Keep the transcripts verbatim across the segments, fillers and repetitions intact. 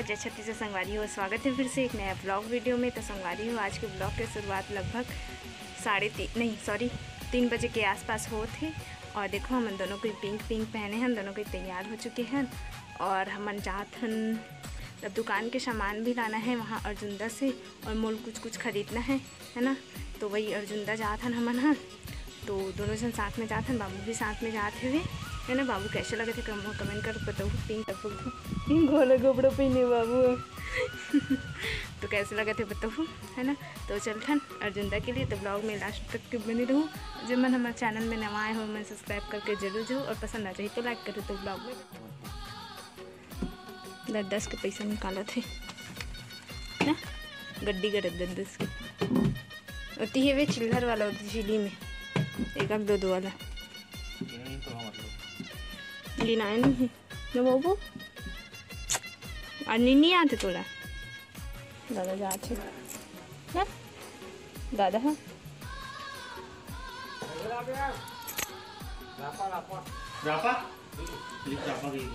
जय छत्तीसगढ़ संगवारी हो, स्वागत है फिर से एक नया ब्लॉग वीडियो में। तो संगवारी हो, आज के ब्लॉग के शुरुआत लगभग साढ़े तीन, नहीं सॉरी, तीन बजे के आसपास होत हे। और देखो, हमन दोनों कोई पिंक पिंक पहने हन, दोनों कोई तैयार हो चुके हन। और हमन जात हन, अब दुकान के सामान भी लाना है वहाँ अर्जुंदा से, और मोल कुछ कुछ खरीदना है, है ना। तो वही अर्जुंदा जात हन हमन ह, तो दोनों झन साथ में जात हन, बाबू भी साथ में जात हवे, है ना। बाबू कैसे लगत हे, कम-, कमेंट कर बताहू। पिंक टपुक पिंक वाला कपड़ा पहने बाबू ह। तो कैसे लगत हे बताहू, है ना। तो चलथन अर्जुंदा के लिए, तो ब्लॉग में लास्ट तक के बने रहू। जे मन हमारे चैनल में नवा आए हो, मन सब्सक्राइब करके जरूर जाओ, और पसंद आ जाए तो लाइक करो। तो ब्लॉग में दस दस के पैसा निकालत हे ना, गड्डी करत दस दस के। ओती हे वे चिल्लर वाला, ओती झिली में एक आध दो दो वाला। गिनाए नहीं हे ना बाबू, आज नहीं, नहीं आते तोला। दादा जात हे ना, दादा ह। रापा? सिर्फ रापा गई।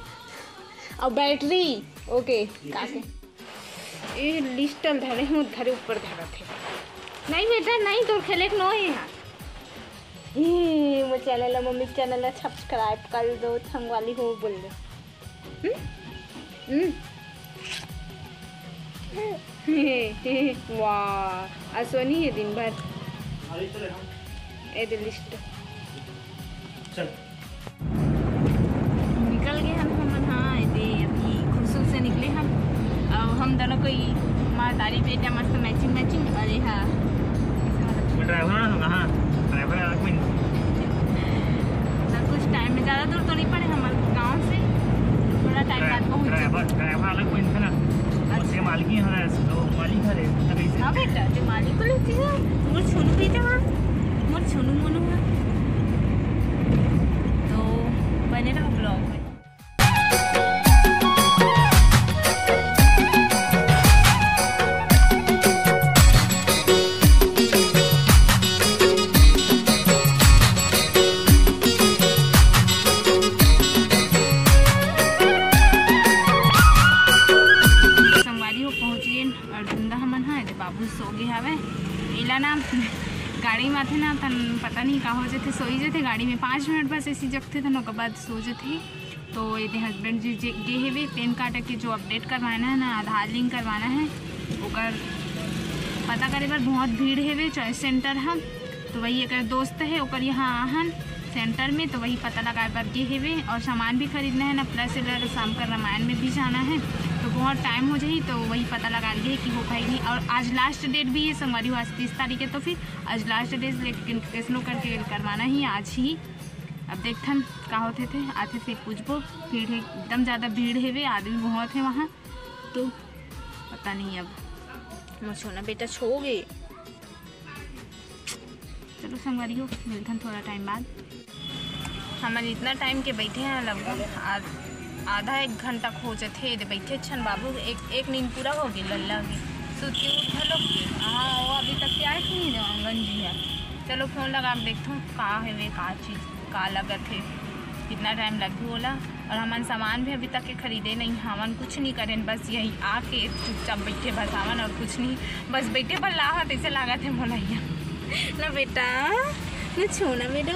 और बैटरी, ओके, काके? ए लिस्ट ल धरे हूँ, धरे ऊपर धरत हे। नहीं बेटा, नहीं, तोर खेले के नो हे यहाँ। ए, मोर चैनल ला, मम्मी के चैनल ला सब्सक्राइब कर दो, थंगवाली हो बोल दो। हम्म? हम्म। वाह, आज सोनी हे दिन भर। ए दे लिस्ट। चल। निकल गए हम, हमन, हाँ, ए दे अभी खुशबू से निकले हम। अब हम दोनों कोई माँ तारी बेटा मस्त मैचिंग मैचिंग। और ये हाँ, मैं ड्राइवर ना, हाँ, ड्राइवर अलग में। तो कुछ टाइम में, ज़्यादा दूर तो नहीं पड़े हमारे गांव से, थोड़ा टाइम बाद पहुंच जाओ। ड्राइवर, ड्राइवर अलग में है ना। अच्छा। उसके मालिक ही हमारा है, तो मालिक घर है, तो कैसे? हाँ बेटा, जो मालिक को लेती है, मोर छोनू बेटा वहाँ, मोर छोनू मोनू है। तो बने रहो ब्लॉग में। संगवारी हो, पहुँच गए अर्जुंदा हमन ह। एदे बाबू सो गे हवे। एला ना गाड़ी में आथे ना, तन पता नहीं का हो जथे, सोई जथे गाड़ी में। पाँच मिनट बस ऐसी जगथे, तन ओकर बाद सो जथे। तो एदे हस्बैंड जी जे गे हेवे, पैन कार्ड के जो अपडेट करवाना है ना, आधार लिंक करवाना है, ओकर पता करे बर बहुत भीड़ हेवे चॉइस सेंटर ह। तो वही एकर दोस्त है, ओकर यहाँ आहन सेंटर में, तो वही पता लगाए बर गे हेवे। और सामान भी खरीदना है ना, प्लस एला शाम का रामायण में भी जाना है, तो बहुत टाइम हो जाही, तो वही पता लगा लिए कि हो पाएगी। और आज लास्ट डेट भी है संगवारी हो, आज तीस तारीख है, तो फिर आज लास्ट डेट, लेकिन कैसनो करके करवाना ही आज ही। अब देखथन का होथे थे, आथे फिर पूछबो। भीड़ है, एकदम ज़्यादा भीड़ हेवे, आदमी बहुत है वहाँ, तो पता नहीं अब। मोर सोना बेटा छो गे। चलो संगवारी हो, मिलथन थोड़ा टाइम बाद। हमन इतना टाइम के बैठे हैं, लगभग आध-, आधा एक घंटा हो जथे। एदे बैठे छन बाबू, एक, एक नींद पूरा हो गे, लल्ला के सुती उठ घलो के। हाँ, वो अभी तक के आए नहीं, देवांगन जी है। चलो फोन लगा के देखथों का हेवे, का चीज़, का लगत हे, कितना टाइम लगही ओला। और हमन सामान भी अभी तक के खरीदे नहीं, हमन कुछ नहीं करेन, बस यही आके चुपचाप बैठे बस हमन, और कुछ नहीं, बस बैठे पर लाहा तैसे लागत है मोला यहाँ। ना बेटा, ना छो ना बेटा।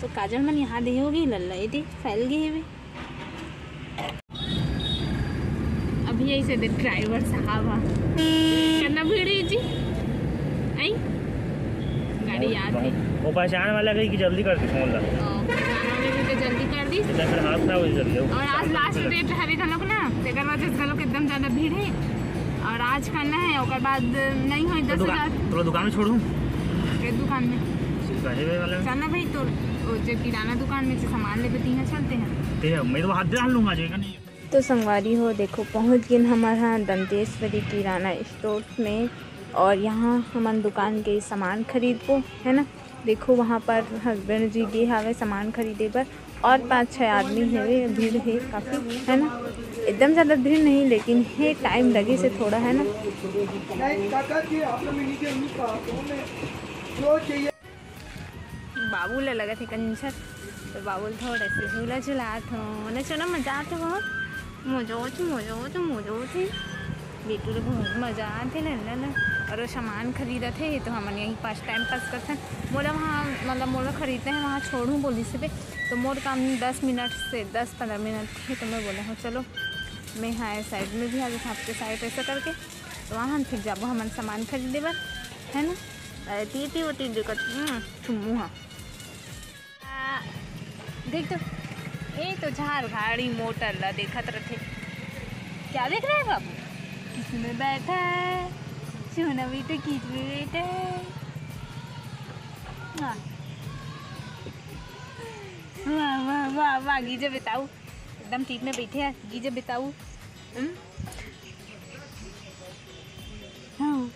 तो काजल मन यहाँ दे होगी, लल्ला ये दे फैल गई है। अभी ऐसे दे ड्राइवर साहब हा। कितना भीड़ है जी? आई? गाड़ी याद है। वो पहचान वाला कही कि जल्दी कर दे फोन ला। ओ, पहचान वाले भी तो जल्दी कर दी। इधर फिर हाथ खराब हो जल्दी। और आज लास्ट डेट हरे घलोक ना, तेकर वजह से घलोक एकदम ज़्यादा भीड़ है। और आज करना है, ओकर बाद नहीं होई तो दस हज़ार। तोला दुकान में छोड़ूं? के दुकान में? गाड़ी वाला में। चल ना भाई, तो वो जो किराना दुकान में से सामान लेबे, तीन चलते हैं। ते मैं तो हाथ दे लूंगा, जेकर नहीं। तो संगवारी हो, देखो, पहुँच गिन हमर हा दंतेश्वरी किराना स्टोर में, और यहाँ हमन दुकान के सामान खरीदबो, है ना। देखो, वहाँ पर हस्बैंड जी गे हावे सामान खरीदे बर, और पाँच छः आदमी हवे, भीड़ है काफ़ी, है ना। एकदम ज़्यादा भीड़ नहीं, लेकिन है, टाइम लगे से थोड़ा, है ना। बाबू ला लगत हे कंचर, तो बाबू ल थोड़ा से झूला झुलात हो। ना सोना, मजा आत हो बहुत। मजा आथे, मजा आथे, मजा आथे। बेटू ल बहुत मजा आथे नंदन ल। और वो सामान खरीदत हे, तो हमन यही पास, टाइम पास करथन। मोला वहाँ, मतलब, मोला खरीदना है, वहाँ छोड़हूँ बोलिस हे। तो मोर काम दस मिनट से, दस पंद्रह मिनट हे, तो मैं बोले हूँ, चलो, मैं हाँ, साइड में भी आ जाता, आपके साइड ऐसा करके। तो वहाँ हम फिर जाबो, हमन सामान खरीदे बर, है ना? अरे, टीटी, वो टीटी कर, हम्म, चुम्मू हाँ। आ, देख तो, ए तो झार गाड़ी मोटर ला देखत रथे। क्या देख रहा है बाबू? किस में बैठा है? सोना भी तो किस में बैठा है? हाँ। वाह, वाह, वाह, वाह, गीजे बताऊ। एकदम टीप में बैठे हैं, गीजे बताऊ। हम्म? हाँ।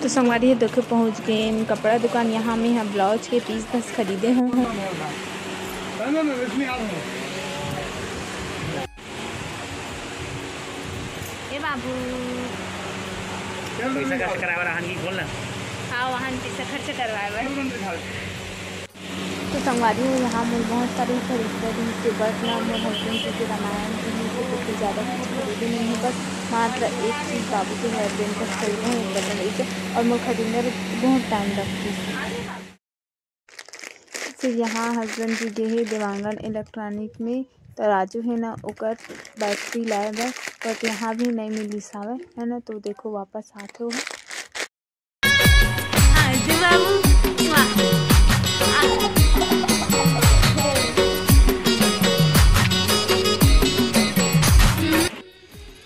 तो संगवारी हो, देखे पहुँच गए कपड़ा दुकान। यहाँ में हम ब्लाउज के पीस बस खरीदे हूँ। ए बाबू, पैसा खर्च कराए बर आहन कि बोल ना। हाँ, वहाँ पैसा खर्च करवाए बर। तो संगवारी हो, यहाँ मोर बहुत सारी खरीददारी के, but ना मोर हस्बैंड जी के रामायण के लिए तो कुछ ज़्यादा कुछ खरीदे नहीं है, बस मात्र एक चीज़ बाबू के हेयर बैंड बस खरीदे हैं, एक बटन एक, और मोर खरीदने में बहुत टाइम लगती। फिर यहाँ हस्बैंड जी गए हैं देवांगन इलेक्ट्रॉनिक में, तो राजू है ना ओकर बैटरी लाए बर, but यहाँ भी नहीं मिलिस हावय, है ना। तो देखो वापस आते हो। हाँ, जी बाबू। वाह।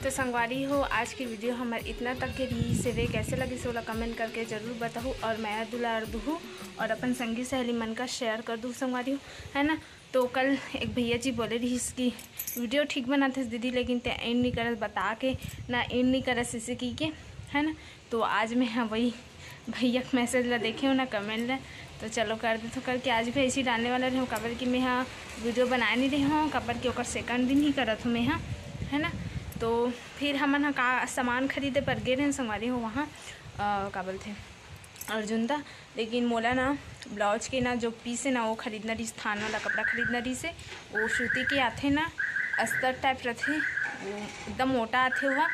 तो संगवारी हो, आज की वीडियो हमर इतना तक के रहिस हवे। कैसे लगिस ओला कमेंट करके जरूर बताहू, और मया दुलार दुहू, और अपन संगी सहेली मन का शेयर कर दू संगवारी हो, है ना। तो कल एक भैया जी बोले रहिस कि वीडियो ठीक बनाथस दीदी, लेकिन ते एंड नहीं करस, बता के ना एंड नहीं करस, इसे की के, है ना। तो आज मैं, हाँ, वही भैया के मैसेज ला देखे हो ना, कमेंट ला, तो चलो कर दे। तो करके आज भी ऐसे ही डालने वाला रहे हूँ, काबर कि मैं, हाँ, वीडियो बनाए नहीं रहे हूँ, काबर कि ओकर सेकंड दिन ही करत हूँ मैं, हाँ, है ना। तो फिर हमन, हाँ, का सामान खरीदे पर गे रहे संगवारी हो वहाँ, अ, का बोलथे, अर्जुन दा। लेकिन मोला ना ब्लाउज के ना जो पीस है ना, वो खरीदना रहिस, थान वाला कपड़ा खरीदना रहिस है। वो सूती के आथे ना, अस्तर टाइप रथे, वो एकदम मोटा आथे हुआ,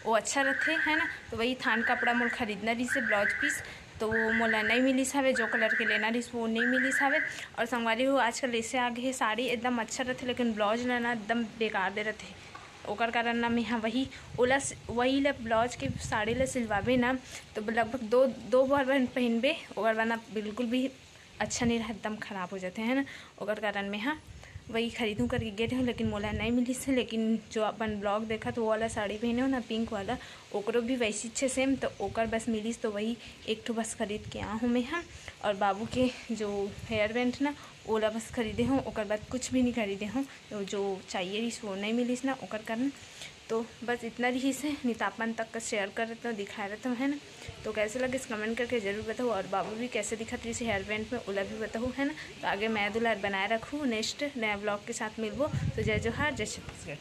वो अच्छा रथे, है ना। तो वही थान कपड़ा मोला खरीदना रहिस है, ब्लाउज पीस। तो वो मोला नहीं मिलिस हवे, जो कलर के लेना रहिस वो नहीं मिलिस हवे। और संगवारी हो, आजकल ऐसे आ गए साड़ी एकदम अच्छा रथे, लेकिन ब्लाउज ला ना एकदम बेकार दे रथे। ओकर कारण ना मैं हा वही ओला स-, वही ले ब्लाउज के साड़ी ला सिलवाबे ना, तो लगभग दो, दो बार बहन पहिनबे, ओकर बाद ना बिल्कुल भी अच्छा नहीं रहा, एकदम खराब हो जाते हैं ना। ओकर कारण मैं हा वही खरीदूँ करके गे रहे हूँ, लेकिन मोला नहीं मिलिस है। लेकिन जो अपन ब्लॉग देखत वो वाला साड़ी पहने हो ना, पिंक वाला, ओकरो भी वैसी छे सेम, तो ओकर बस मिलिस, तो वही एक ठो बस खरीद के आ हूँ मैं हा। और बाबू के जो हेयर बैंड ना, ओला बस खरीदे हूँ, ओकर बाद कुछ भी नहीं खरीदे हूँ। तो जो चाहिए रहिस वो नहीं मिलिस ना, ओकर कारण। तो बस इतना रहिस है, नहीं तो अपन तक का शेयर कर रहता हूँ, दिखाए रहता हूँ, है ना। तो कैसे लगे इस कमेंट करके जरूर बताओ, और बाबू भी कैसे दिखत रहिस हेयर बैंड में, ओला भी बताओ, है ना। तो आगे मैं दुलार बनाए रखूँ, नेक्स्ट नया ब्लॉग के साथ मिलबो। तो जय जोहार, जय छत्तीसगढ़।